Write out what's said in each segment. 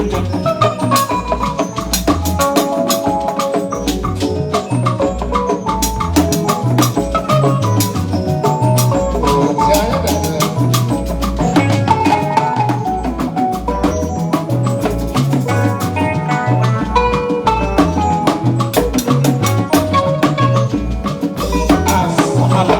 njọ. Asamala.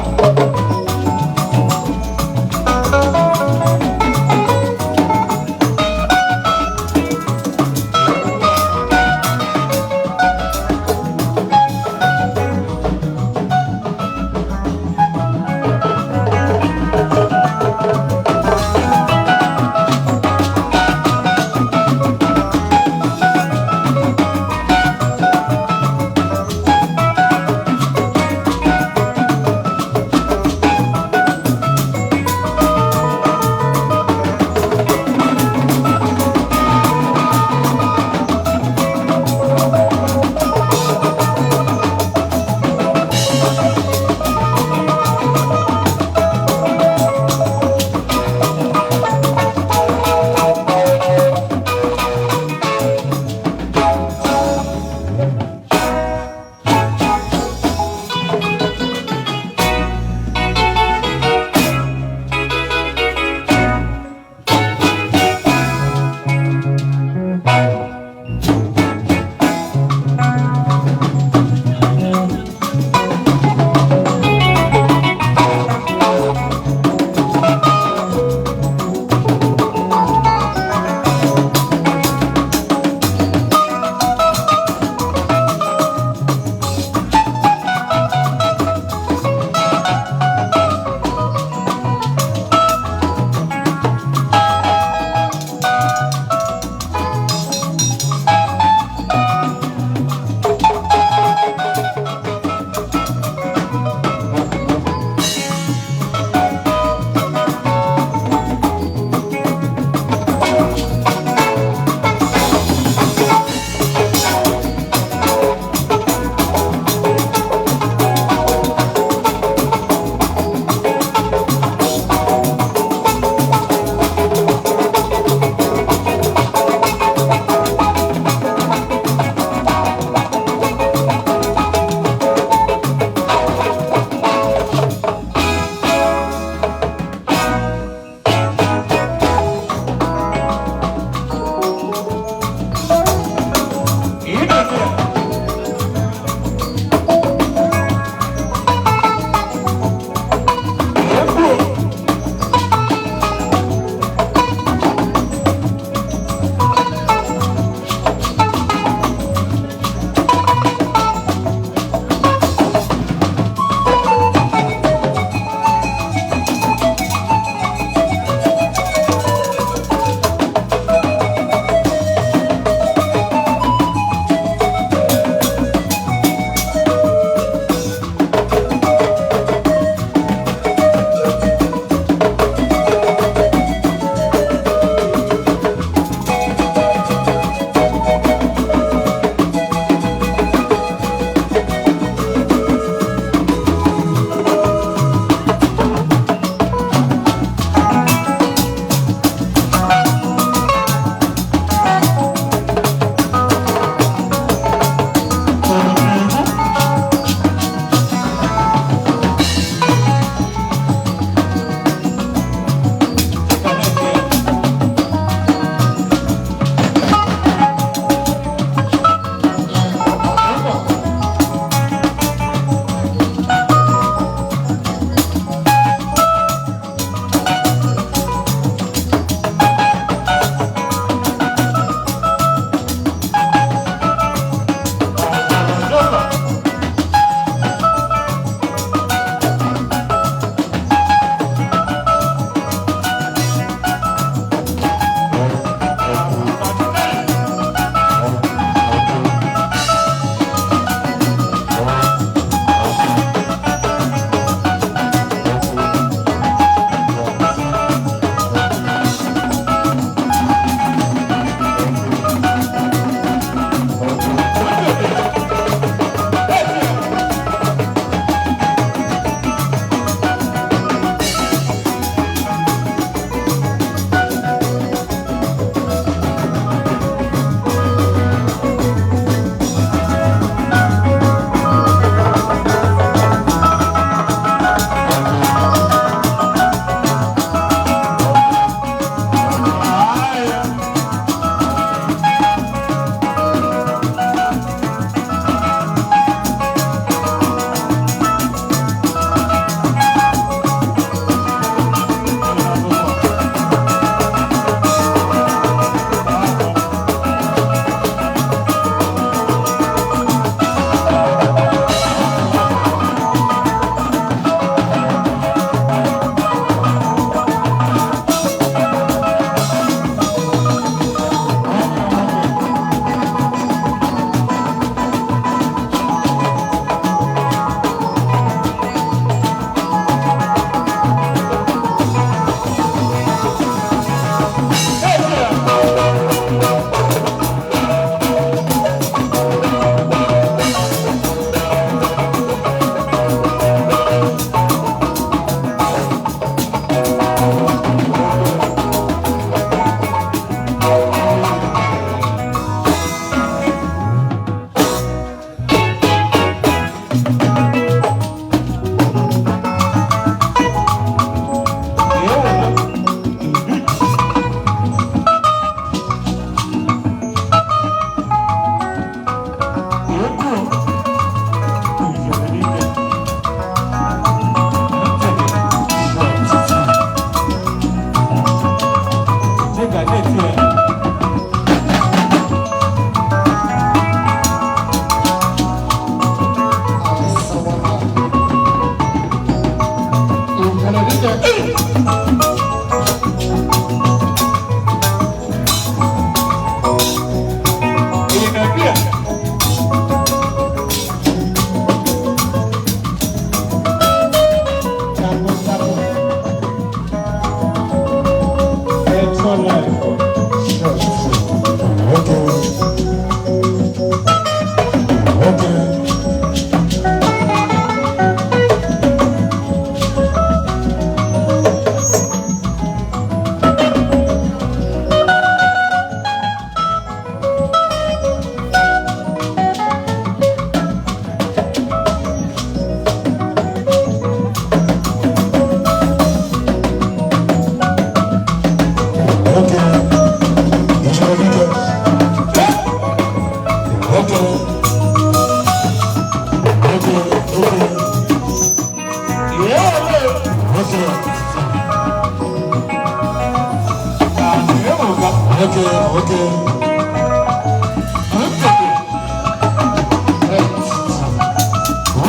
Okay.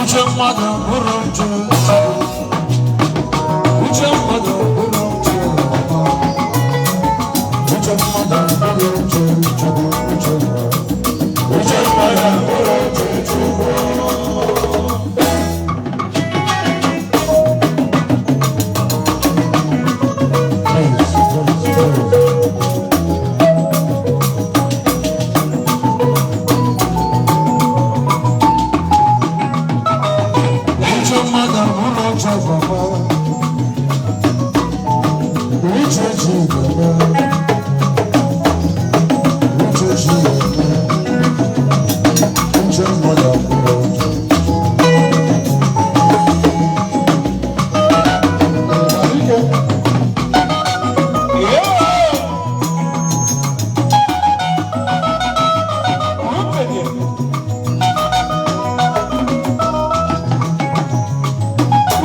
Uche mmadụ bụrụ uche Uche mmadụ bụrụ uche Uche mmadụ bụrụ uche Chukwu uche Uche mmadụ bụrụ uche Chukwu. Please, please, please. Uche mmadụ bụrụ uche papa. Uche chi ga-eme. Uche chi ga-eme. Uche mmadụ bụrụ uche.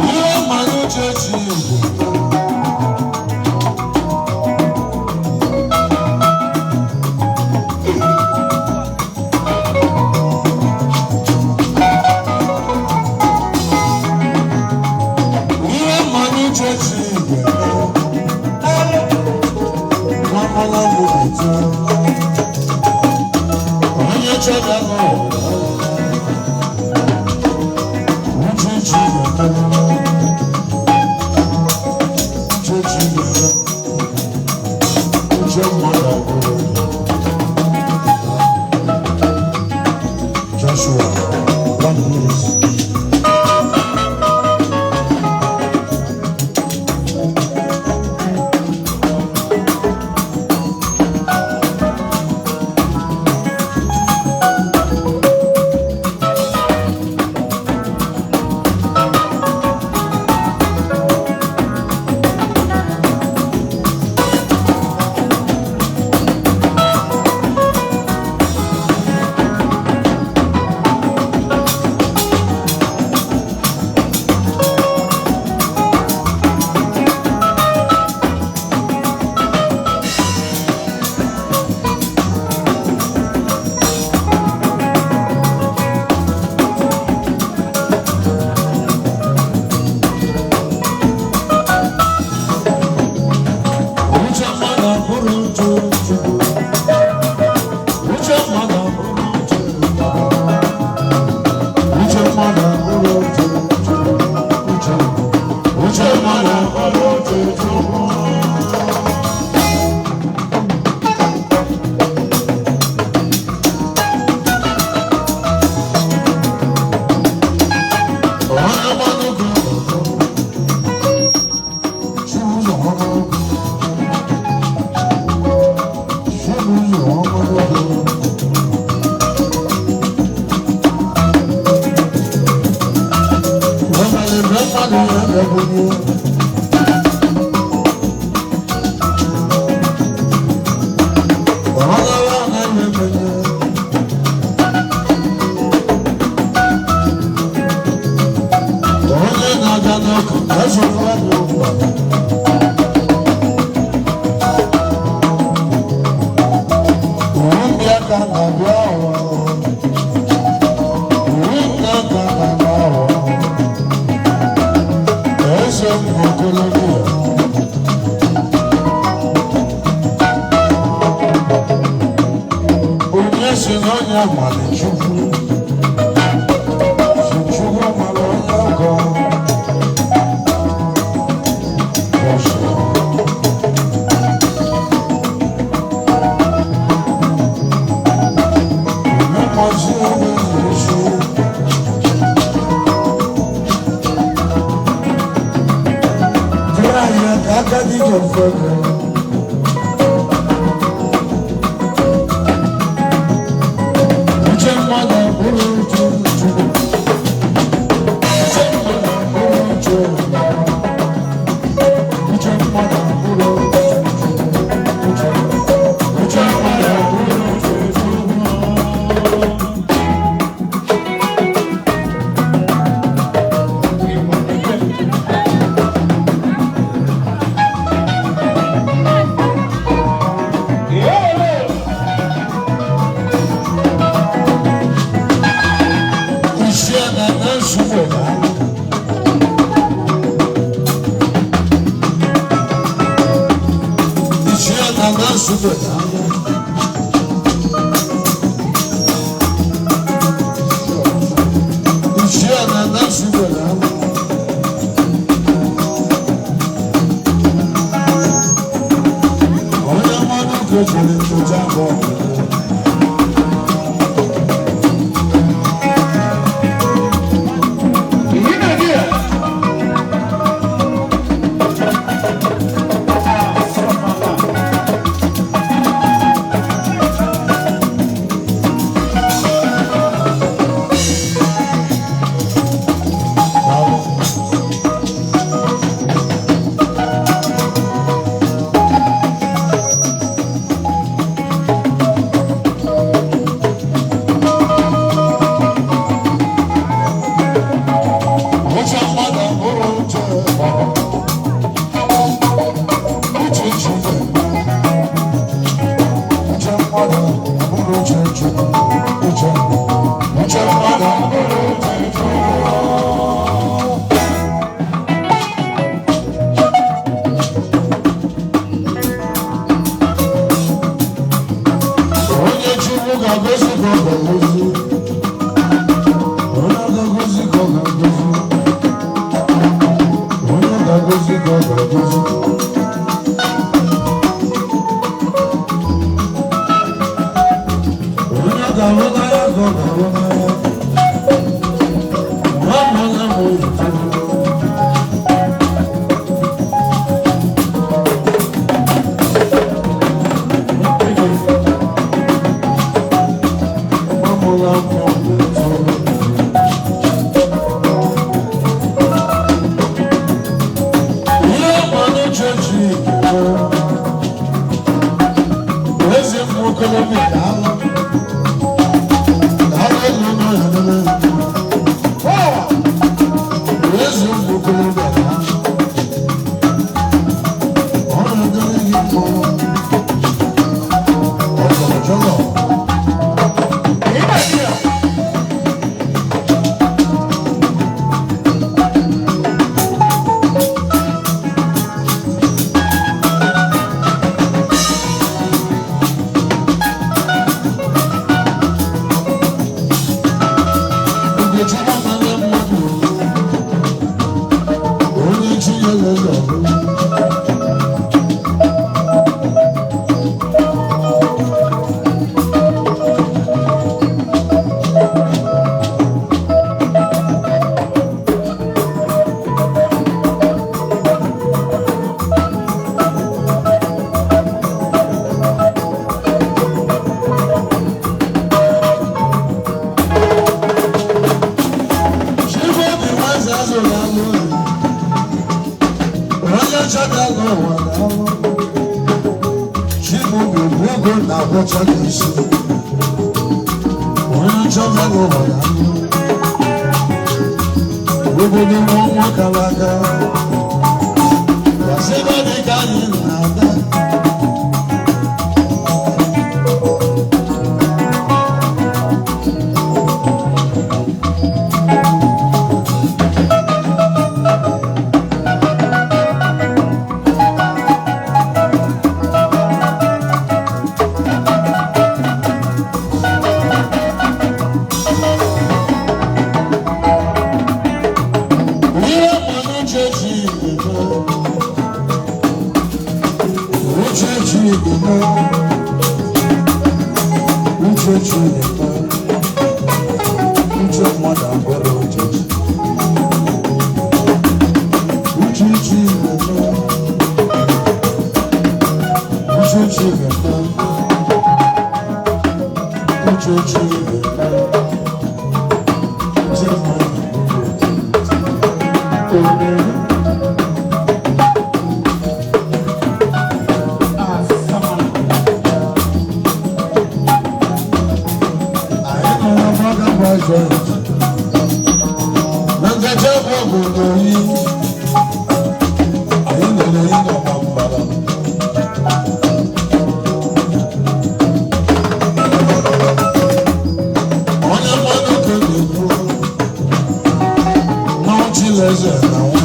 Ihe mmadụ uche chi ga-eme. Ihe mmadụ uche chi ga-eme. Nwa mụ ga-eto. Onye chọrọ n'ụwa. Uche chi ga-eme. Uche chi ga-eme. Uche mmadụ bụrụ Joshua, 1 minute. Uche mmadụ bụrụ uche Chukwu. Uche mmadụ bụrụ uche Baba. Uche mmadụ bụrụ uche Chukwu. Uche Uche mmadụ bụrụ uche Chukwu. Onye mmadụ ga-abụ. Chukwu ọma. Chukwu ọma. Ọmọdé mmadụ ya ga-ebunye. Ọlọ́wọ́ anaghị emenye. Onye na-aga n'ọkụ ezoro ọgwụ ugbu a. Uwe aka na-abịa ọrụ. Uwe aka na-abịa ọrụ. Eze m ogologo ya. Onye si na onye mara Chukwu. Si Chukwu mara onye ọgọ. Ọsọ. Onye mazi onye na-ezu. Dịrị anya ka aka dị gị mfe gị. Uche mmadụ bụrụ uche Chukwu. Uche mmadụ bụrụ uche Baba. Uche mmadụ bụrụ uche Chukwu. Uche Uche mmadụ bụrụ uche Chukwu. Nsugbe daalụ. Ichie na na Nsugbe daalụ. Onye mmanụ ka echere ntocha abụọ. Daalụ. Uche mmadụ abụrụ uche baba. Uche Chineke. Uche mmadụ abụrụ uche Chukwu. Uche uche mmadụ abụrụ uche Chukwu. Onye Chukwu ga-agozi ka ọ ga-agozi. Onye ga-agozi ka ọ ga-agozi. Onye ga-agozi ka ọ ga-agozi. Onye ga-ahụ n'anya ka ọ ga-ahụ n'anya. Nwa m onye m oyi. Nwa m onye m oyi. Ihe mmanụ chechi eze m okolobịa daalụ. Daalụ elu nọ ya nene. Eze m okolobịa daalụ. Ọ na-adịrị gị mma. Ọjọrọ. Ugochukwu mara mmadụ. Onye chi ya lele ọbụla. Chibobi nwanze azụrụ anụ ụlọ. Onye chọta n'ụwa na-anwụ. Chibobi bụ ogo na-agwọcha n'isi. Onye chọta n'ụwa na-anwụ. Obodo nwa nwa kara aka. Yasịba dị ka anyị na-aga. Ihe mmanụ uche chi ga-eme. Uche chi ga-eme. Uche chi ga-eme. Uche mmadụ abụrụ uche chi. Uche chi ga-eme. Uche chi ga-eme. Uche chi ga-eme. Uche mmadụ abụrụ uche chi. Anyị nọ na Mbaga Project. Na nkeji abụọ bụ n'oyi. Anyị nọ n'oyi n'ọgba mbara. Onye mmadụ ka na-ekwu. Mmanwụ Chileze na nwa.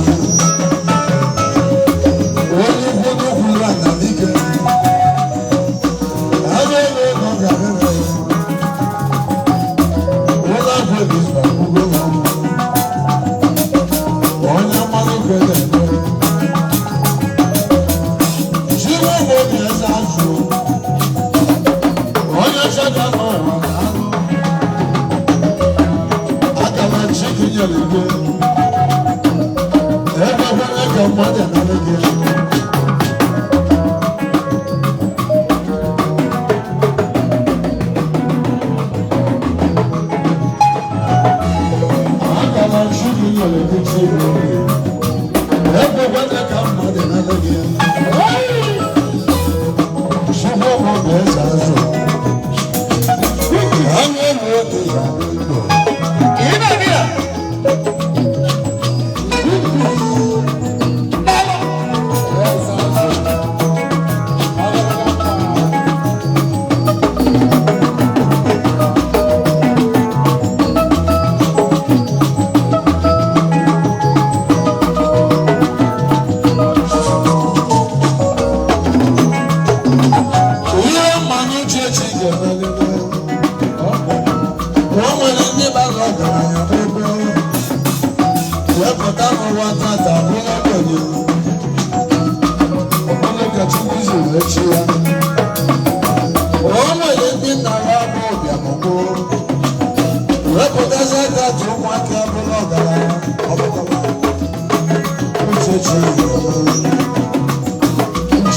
Onye ukwu n'ukwu ya na dike.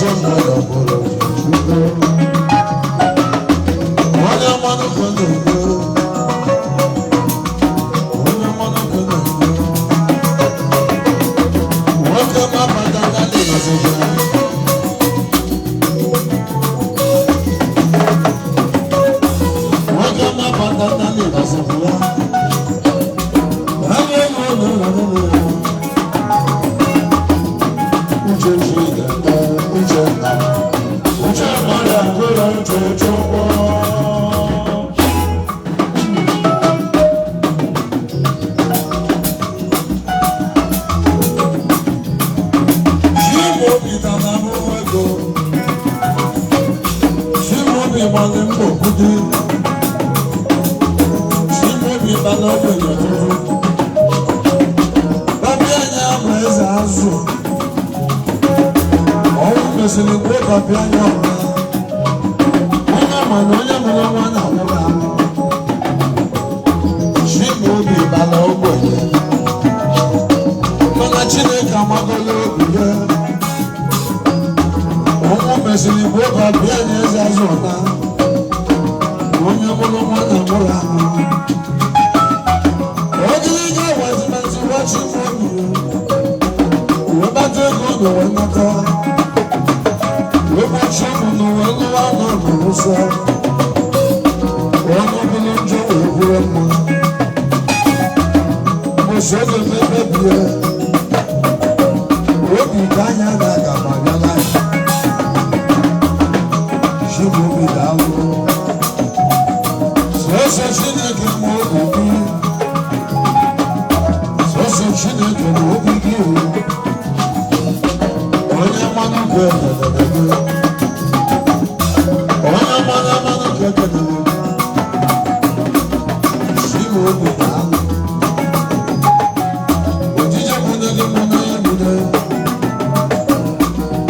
Uche mmadụ abụrụ uche Chukwu. Onye mmanụ ka na-eme. Onye mmanụ ka na-eme. Nwoke ma bata na Lagos. Nwoke ma bata na Lagos ya. Uche Chineke, uche nna, uche mmadụ abụrụ uche Chukwu. Chimaobi dara ahụhụ ego. Chimaobi gbalị mbọ kwudo. Chimaobi gbara ogbenye ọtụtụ. Papi anyị abụ eze azụ. Ọnwụ mesịrị gbuo papi anyị ọra. Onye ma na onye mụrụ nwa na-anwụrụ anwụ. Chimaobi gbara ogbenye. Mana Chineke amagola obi ya. Ọnwụ mesịrị gbuo papi anyị eze azụ ọna. Onye mụrụ nwa na-anwụrụ anwụ. Ogiliga wezimazi wa Chimaobi. Wee bata ego n'ụwa nnata. Wee gbochie ụmụ n'ụwa lụwa n'ọnụ nsọ. Ọnụ bụrụ njọ wee bụrụ mma. Mbọsị oge mmemme bie. Obi ka anya na-aga ma bịala ya. Chimaobi, daalụ. Sọsọ Chineke ma obi gị. Sọsọ Chineke ma obi gị o. Onye mmanụ ka ekelere gị. Onye mmanụ mmanụ ka ekelere gị. Chimaobi, daalụ. Ojije mụne gị mụne ya mụne.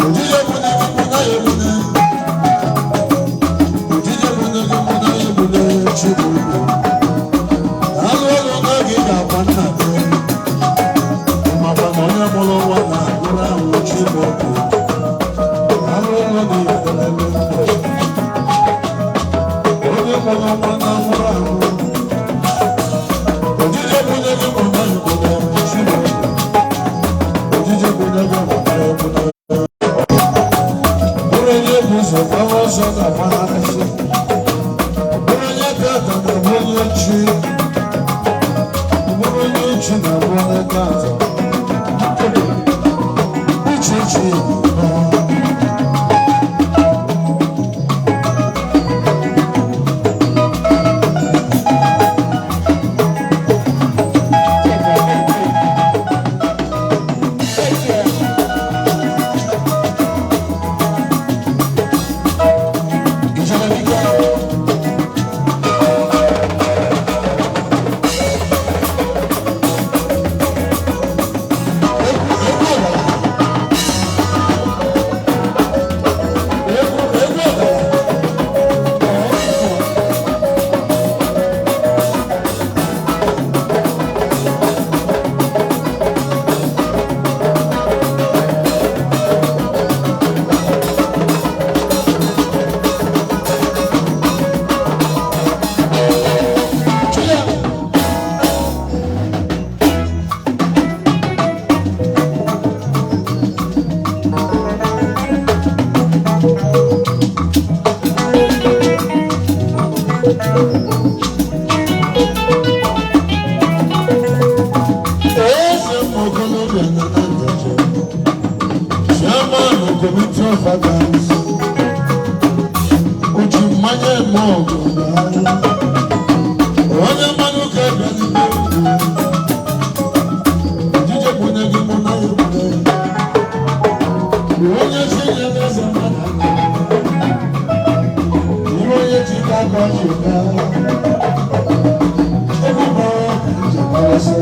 Ojije mụne gị mụne ya mụne. Ojije mụne gị mụne ya mụne. Chimaobi. Daalụ ọrụ n'oge ị ga-agba nna gị. Makwa na onye mụrụ nwa na-agụrụ ahụ. Chimaobi. Daalụ ọrụ na ihe ndụ. Onye mụrụ nwa na-amụrụ ahụ. Ojije mụne gị mụne ya mụne. Chimaobi. Ojije mụne gị mụne ya mụne. Bụrụ onye bụ ụzọ gbawa ọsọ na-agbanarịsị. Bụrụ onye tata na-abụ onye chi. Bụrụ onye chi na-abụ onye tata. Uche chi. Ijele biko. Egwu egwu ọbara. Egwu egwu ọbara. Chile. Eze m okolobịa nọ na njeje. Chairman Committee of Fathers. Uju mmanya eme ọgụ daalụ. Onye mmanụ ka bịa n'ime ugwu. Ojije kwunye gị mụ na ya ekwune. Onye chi nyere eze mmadụ aka. Ihe onye chi ka aka ọ ji gaa. Egwu gbara ka njem ọsọ.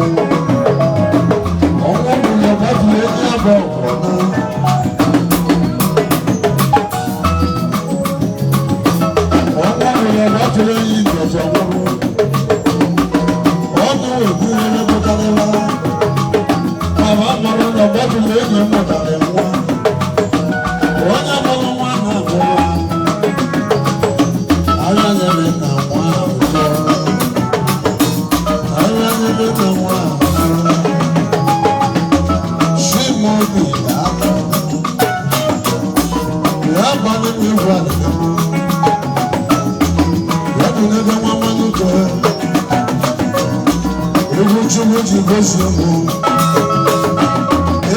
Ọnwụ bụ na ọgbatụrụ enyi abụọ ọkọna. Ọnwụ bụ na ọgbatụrụ enyi njeje nwụrụ. Ọnụ ekwu ihe pụtarịla. Mama mụrụ na ọgbatụrụ enyi m mụtara nwa. Onye Abalị m egwu alịga ya bụ n'ebe nwa mmanụ uke. Egwu Chukwu ji gosi ụmụ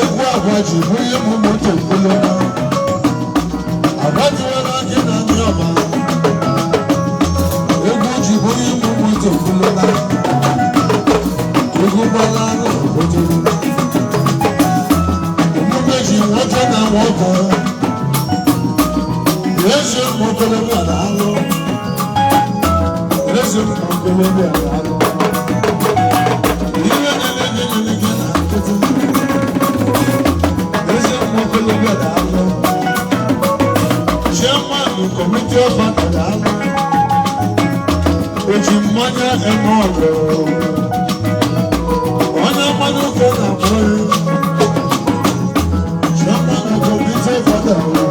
egwu agwa ji bụ ihe mụ moto mkpụlụma agbajiwela gị na ndị ọba. Egwu ji bụ ihe mụ moto mkpụlụma egwu gbala n'obodo omume ji nwoke na nwoke. Eze mmokolobịa na-alụ, eze mmokolobịa na-alụ ihe na-ele gị nyere gị na nkịtị. Eze mmokolobịa na-alụ, chairman committee of na-alụ, oji mmanya eme ọgụ, onye mmanụ ụka na-akpọ ya chairman committee of na-alụ.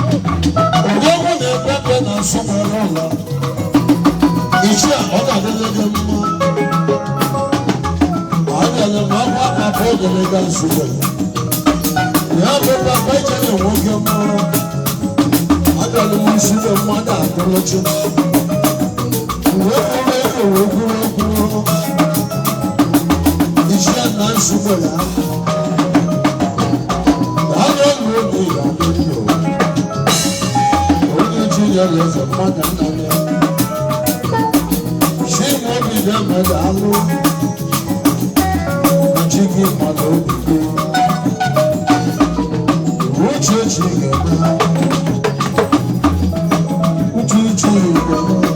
Odogwu na-ekpe ekpe na nsọ nwere ụlọ ichie, ọ ga-adịrị gị mma. Agara m akwa papa ogologo nsogbu ya bụ papa ichere nwoke mụrụ. Agara m nsogbu mmadụ atụrụchi wee kwuru ego wee kwuru okwu ichie na nsogbu ya aga elu oge ya adị ndụ. Onye ji ya eze mmadụ nna ya chi m obi ga-emeda alụ na chi gị mmadụ obi gị uche chi ga-eme uche chi ga-eme.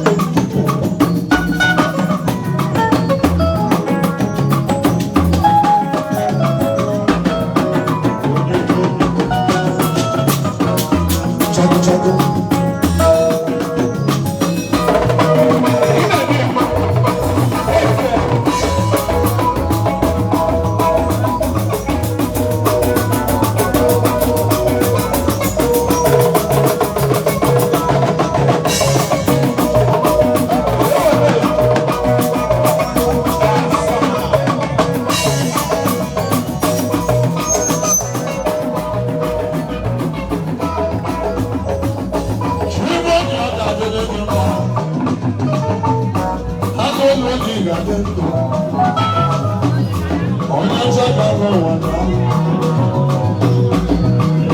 Chago chago. Chimobi, ọ ga-adịrị gị mma. Anụ ụlọ gị ga-adị ndụ. Onye nchọba n'ụwa na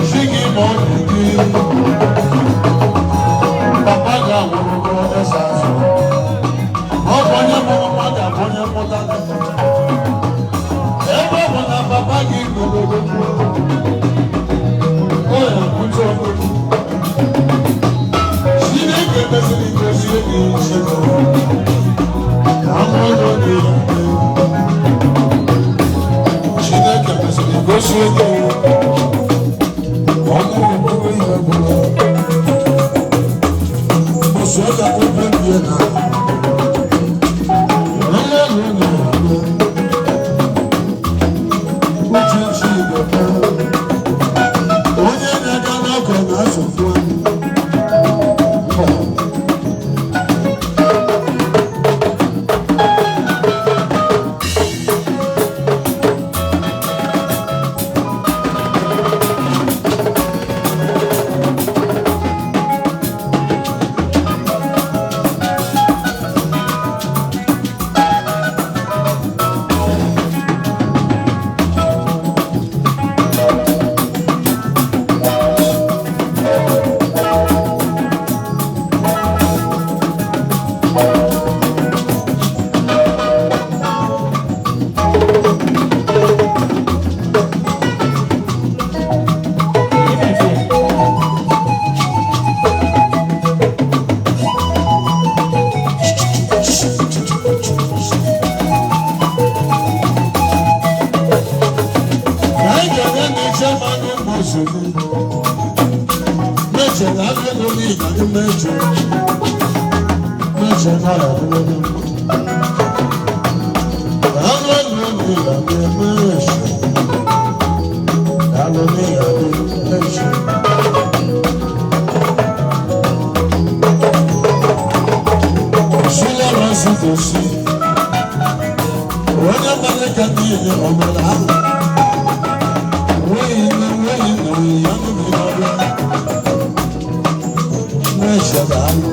chi gị ma ọ dị gị. Papa ga-anwụrụ eze azụ. Ọ bụ onye mụrụ mmadụ abụ onye mụta. Ebe ọ bụ na papa gị gụrụ ọ ya bute ọgụgụ. Chineke mesịrị gozie gị nchekwa. Ka anụ ụlọ gị ga-adị. Chineke mesịrị gozie gị. Ọnụ ọgụgụ ihe gwụrụ. Osu ọka kpekpe bie na. Onye ọrụ na-alụ. Uche chi ga-eme. Onye na-aga n'ọkụ na-asụfụ anyị. Mba. Anyị ga-aga na-eche mmanụ ụmụ meche na agụụ n'ịga gị meche meche na ọbụla gị mma. Daalụ ọlụ n'ihe na-eme eshi. Daalụ n'ihe na-eme eshi. Osula rasi gosi. Onye mmadụ ka niile ọbụla ahụ. Nweghị nne, nweghị nna, nweghị ya nụrụ ọbịa. Nweche daalụ.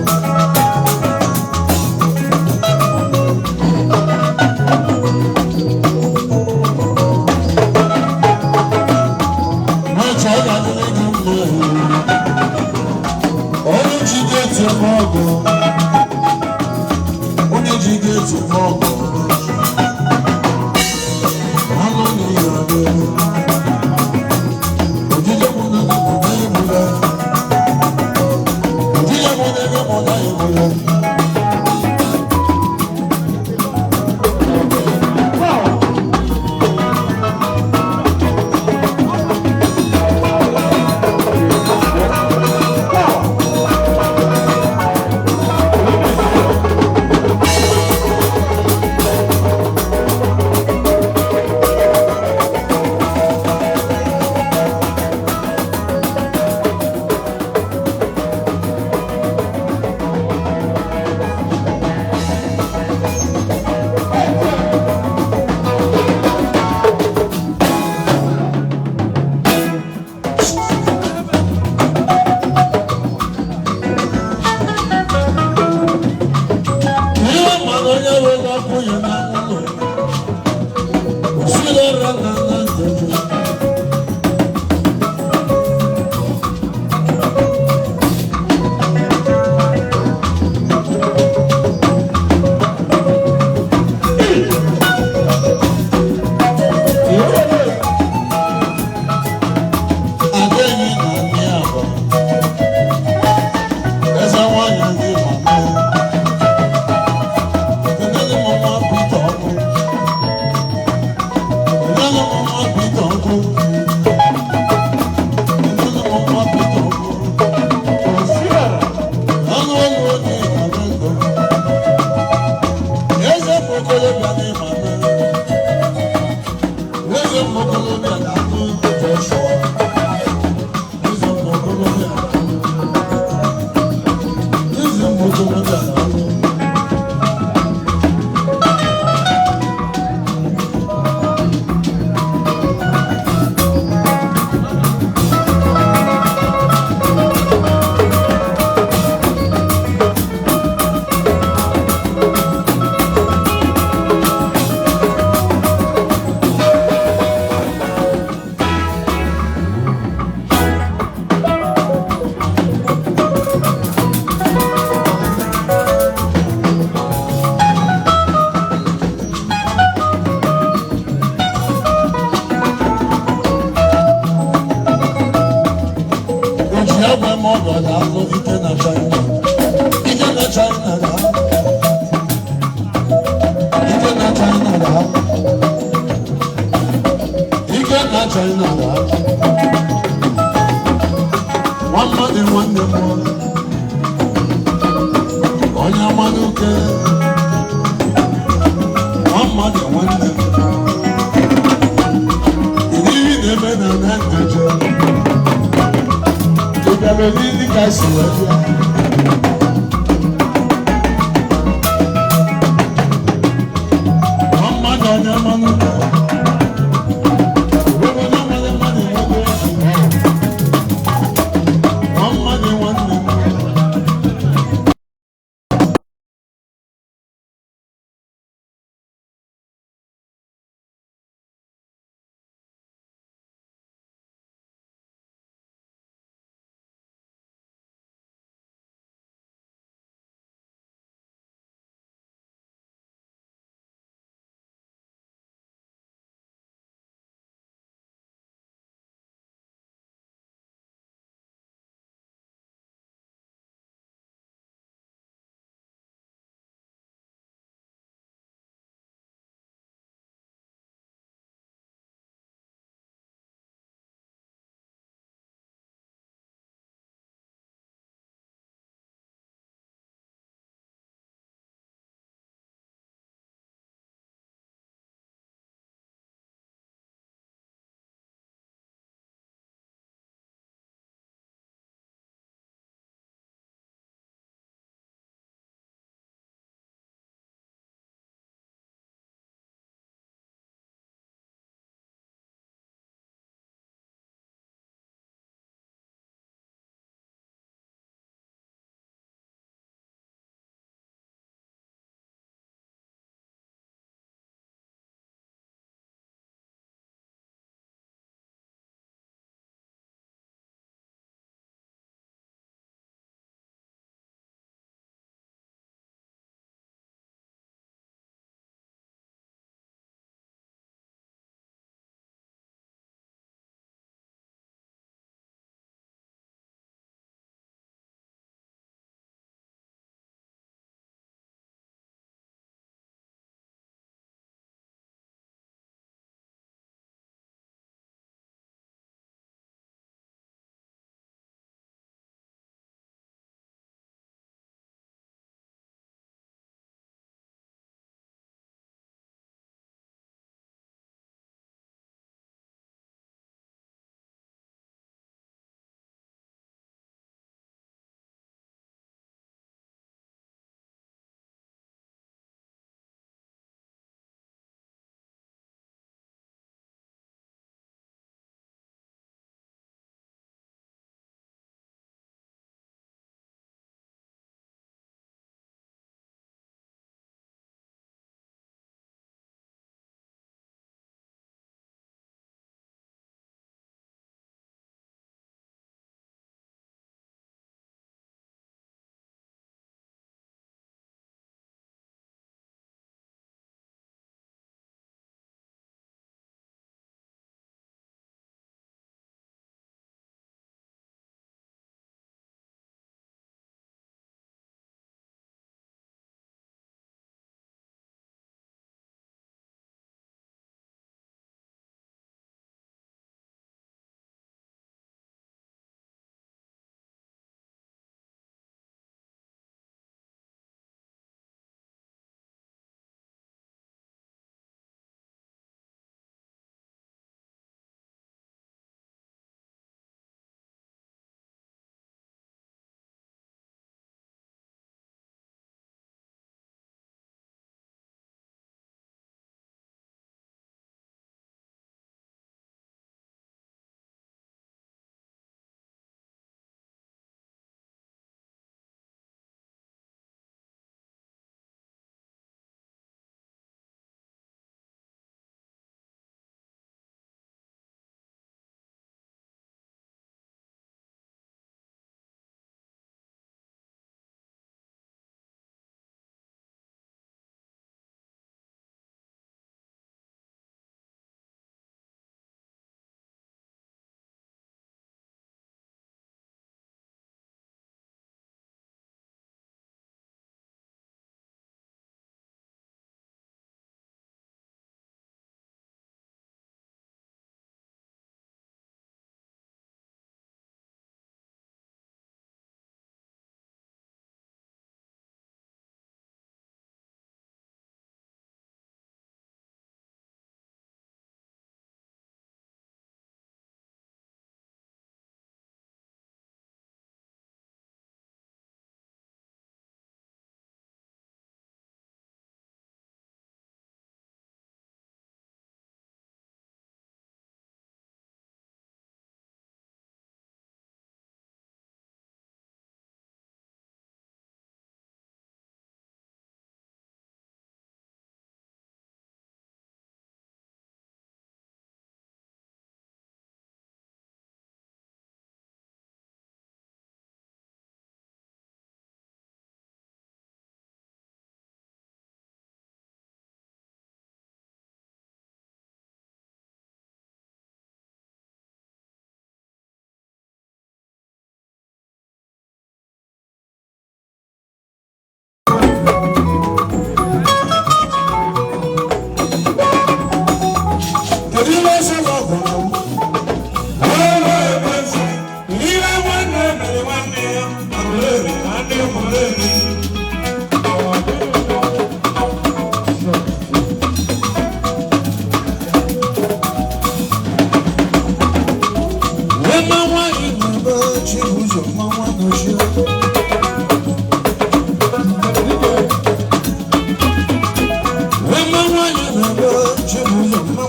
Nweche ọ ga-adịrị gị mma. Onye ji gị eme ọgụ. Onye ji gị eme ọgụ. Alụ n'ihe adị. Ojije mụ na mụ na ịmụ ya. Ojije mụ na mụ na ịmụ ya. Ihe mmadụ onye nwere ọkụ ya na ụlọ. Osile ra na na njeje. Adéyìn na ní àbọ̀. Eze nwanyị ndị mama. Enele m nwa Peter ọkụ. Enele m nwa Peter ọkụ. Enele m nwa Peter ọkụ. Ọnụ ọnụ onye ịmara ndụ. Eze m okolobịa na ịmara. Eze m okolobịa na-atụ Joshua. Eze m okolobịa na-atụ. Eze m okolobịa na-atụ. Oji agba m ọgọ ga-alụ ike na China. Ike na China ga-alụ. Ike na China ga-alụ. Ike na China ga-alụ. Nwa mmadụ nwanne m onye mmadụ ke. Nwa mmadụ nwanne m. Ihe na-eme na na nteje. Ị bịara oriri ka esi wee bịa. Nwa mmadụ onye mmanụ ka. Onye mmadụ mmadụ nwoke. Nwa mmadụ nwanne m.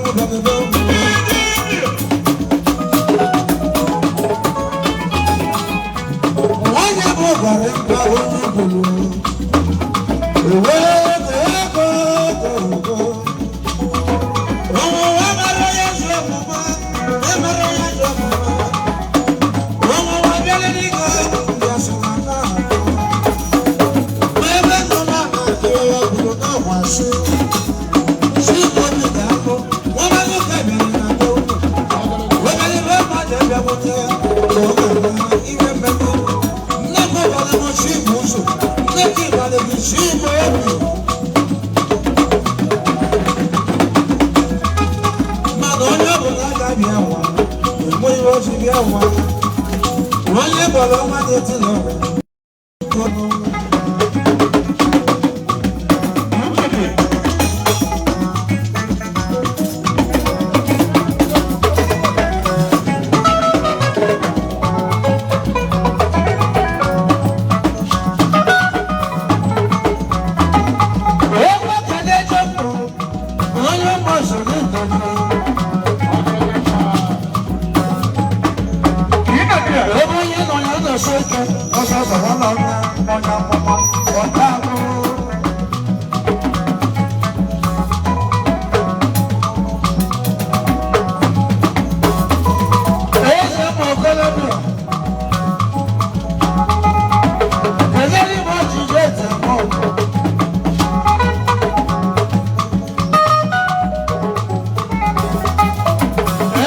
Mmanwụ bịa. Nwanyị bụ gwara mba onye kwuru ewe ego ego ego. Ọnwụnwa mara ya ezi ọmụma, emere ya ezi ọmụma. Ọnwụnwa bịara n'ike, ndị asị na na-atụ. Ma ebe nọ na-ama ya kwuru na ọgwasị. Si obi ga-akpọ, nwa nwoke bịara na be unu. Webere ebe mmadụ abịa nweta ya, ka ọ ga-eme ihe mmemme. Nne m gwara m si bụ ụzọ, nne gị gwara gị si bụ obi. Mana onye ọbụla ga-abịa nwa, enweghị ozi bịa nwa. Onye gbara ọnwa na-eti n'ọrụ. Onye ka na-echepụ, onye mmasịrị ndozi. Ebe onye nọ ya na-esi ike, ọsọ sọrọ na ọnya ọnya amụma, ọta ahụ. Eze ụmụ okorobịa, kedu ime ọchịchị eze eme ọgụ?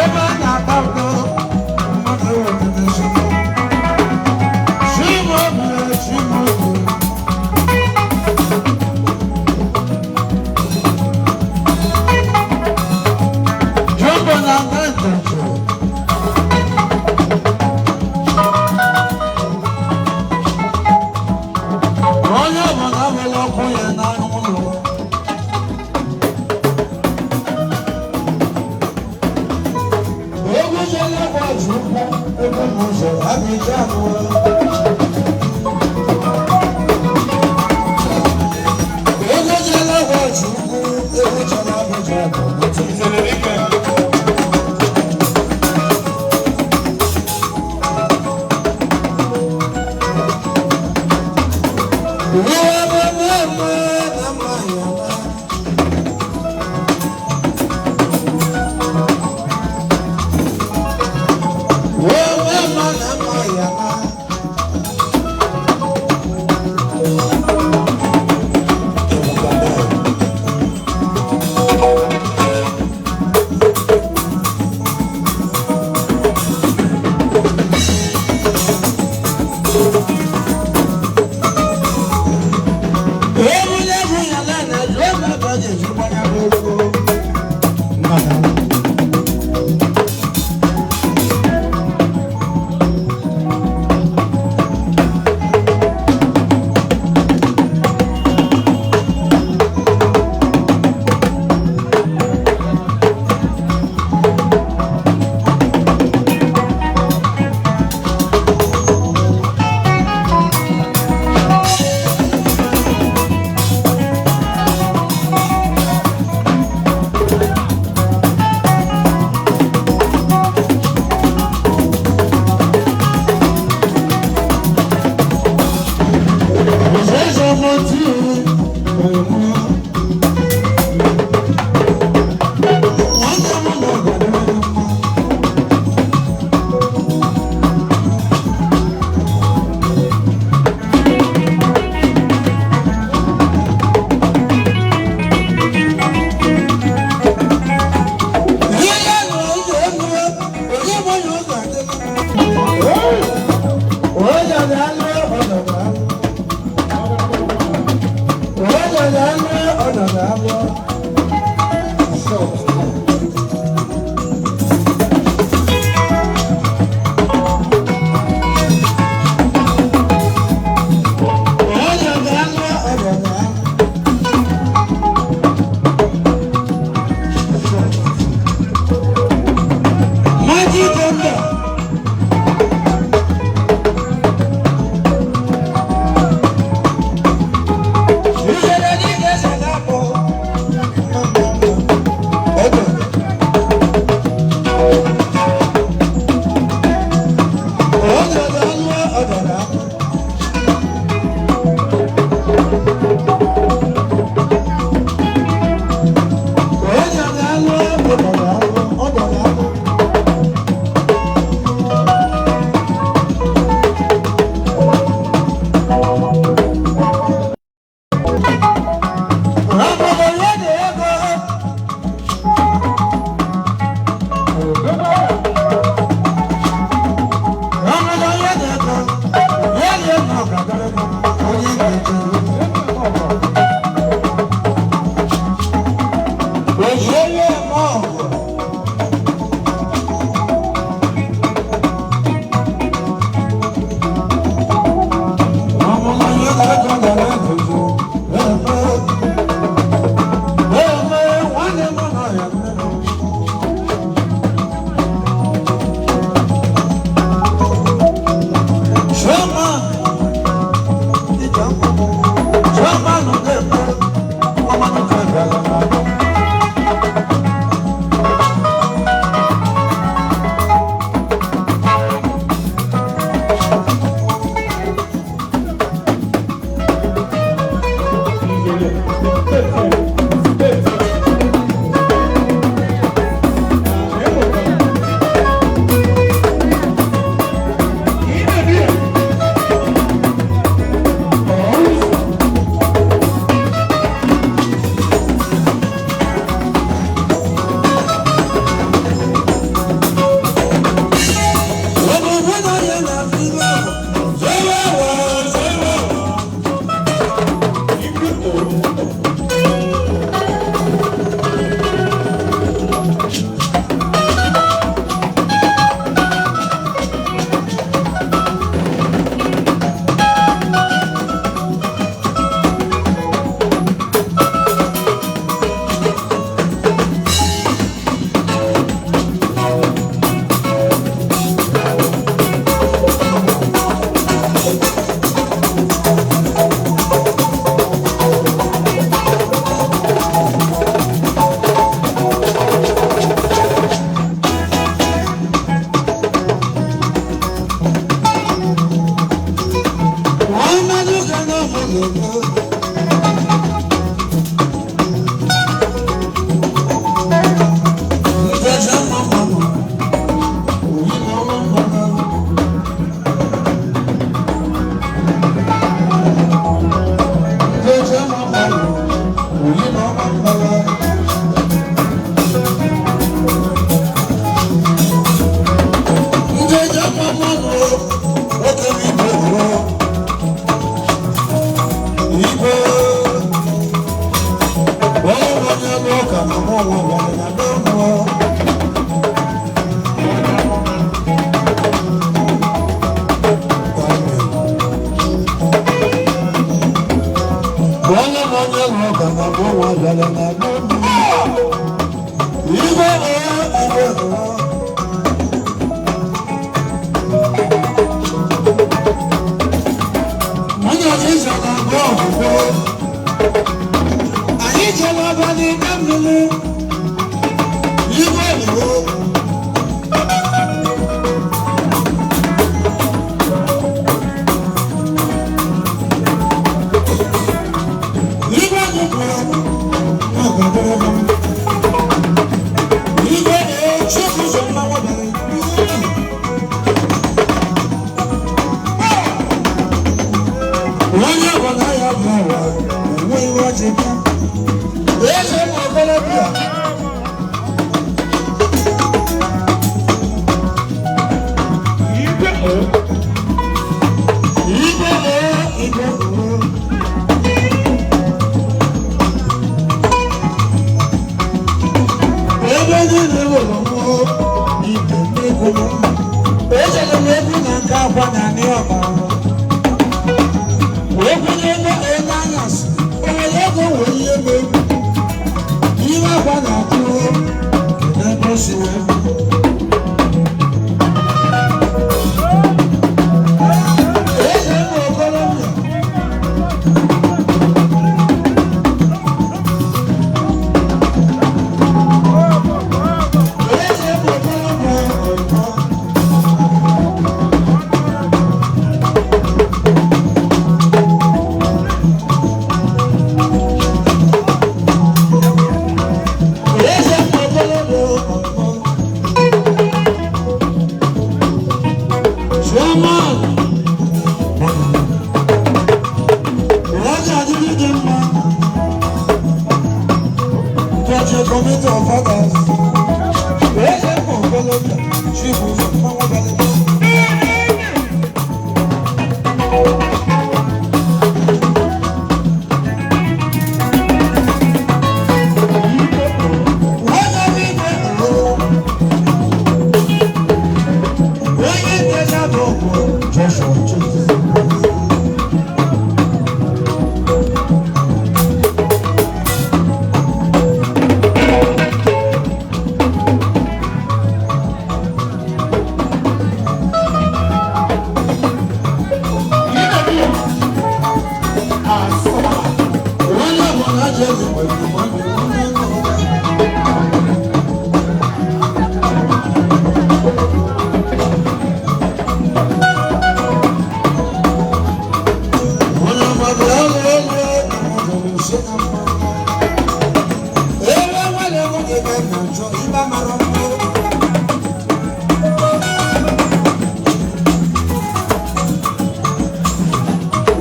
Ebe a na-ata ụtọ, mmadụ ewetara nsogbu. Chimobi, Chimobi. Jumbo na Nkantancho. Onye ọbụla nwere ọkụ ya n'anụ ụlọ. Egwu jere gba ji ụkwụ, ebe m ụzọ, a ga-eji anụ ụlọ. Egwu jere gba ji ụkwụ, egwu jere Abuja bụ. bịara n'aka.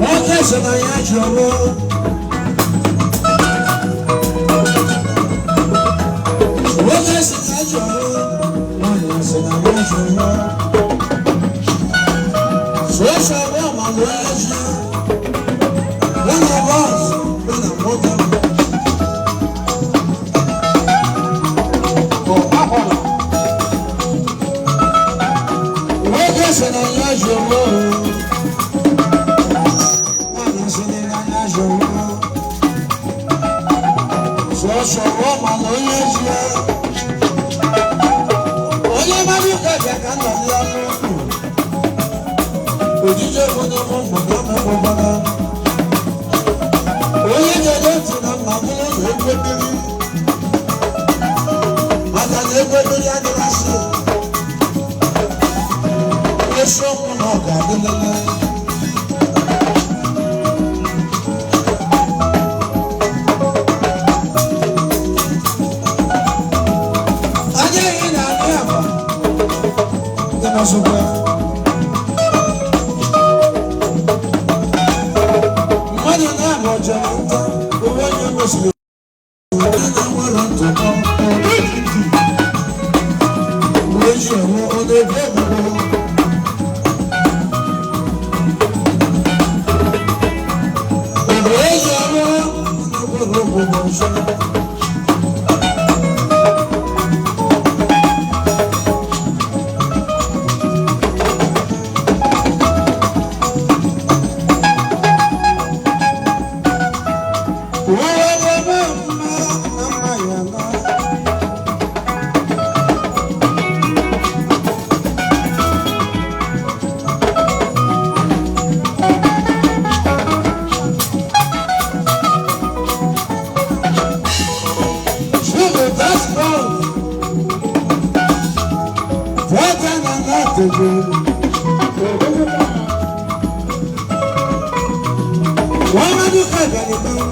Nwoke sị na ya ji ọrụ. Nwoke sị na ya ji ọrụ. Nwaanyị sị na ya ji ọrụ. Sọsọ bụ ọmalụ onye ji ya. Ya na bọs ya na nwoke. Nwoke sị na ya ji ọrụ. Nwaanyị sị na ya ji ọrụ. Sọsọ bụ ọmalụ onye ji ya. Onye mmadụ ka bịa ka nna ya n'ụlọ. Ojije bụ na mụ mụ na mụ gbara. Onye ga-ege ntị na mma bụrụ na egwu mmiri. Maka na egwu mmiri adịghị asị. Esiokwu na ọ ga-adị lele. Anya ihe na-adị agba. Ndị nọsokwa. Mmadụ na-abụ ọjọọ nta, onwe onye mesịrị onye na-enwere ntụpọ, uwe ji enwe onye ebe ebubo. Obodo eji ọrụ onye obodo ọzọ. Ụwa na-eme mma na mma ya na. Sugar, that's all. What an anatomy. Wọ́n máa ń kọ́ ìbẹ̀rẹ̀ náà.